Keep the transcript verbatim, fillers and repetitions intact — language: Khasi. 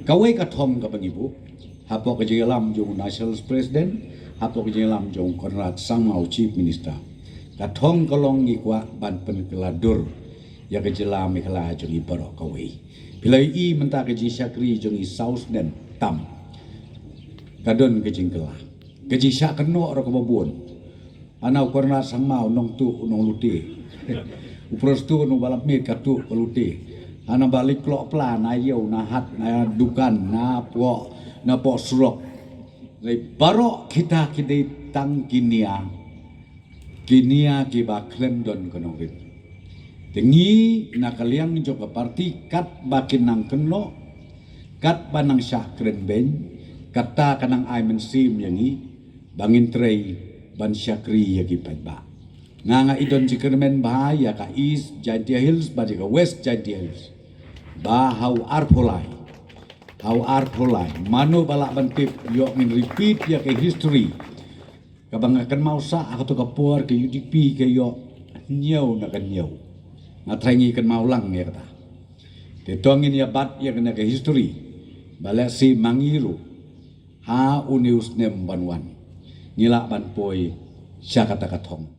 Kawei ka thong kaba ngi buh hapoh ka jingïalam jong u National President, hapoh ka jingïalam jong u Conrad Sangma u Chief Minister. Ka thong ka long ngi kwah ban pynkylla dur ïa ka jylla Meghalaya jong ngi baroh kawei. Phi la ïohi mynta ka jingshakri jong ngi saw snem tam ka don ka jingkylla. Ka jingshah kynnoh ruh kaba bun. Hana u Conrad Sangma u nongtuh u nonglute. U Prestone uba la miet ka tuh ka lute. Hana ba leit kloh pla na ïew na hat na dukan na poh na poh surok. Lei baroh kita ki dei tang ki nia. Ki nia kiba khlem don ka nongrim. Te ngi na ka liang jong ka parti katba ki nang kynnoh, katba nang shah kren beiñ, kata ka nang ai mynsiem ïa ngi ba ngin trei ban shakri ïa ki paidbah. Nga nga i don jingkyrmen bha ïa ka East Jaintia Hills bad ïa ka West Jaintia Hills. Ba ha u arphew lai, ha u arphew lai, mano ba lah ban tip, ïoh ngin repeat ïa ka history kaba nga kynmaw sah ha kato ka por ka U D P ka ïoh hynñiew na ka hynñiew. Nga tharai ngi kynmaw lang ïa kata. Te to ngin ïa bat ïa kane ka history ba lehse ma ngi ruh ha une u snem ban wan ngi lah ban poi sha kata ka thong.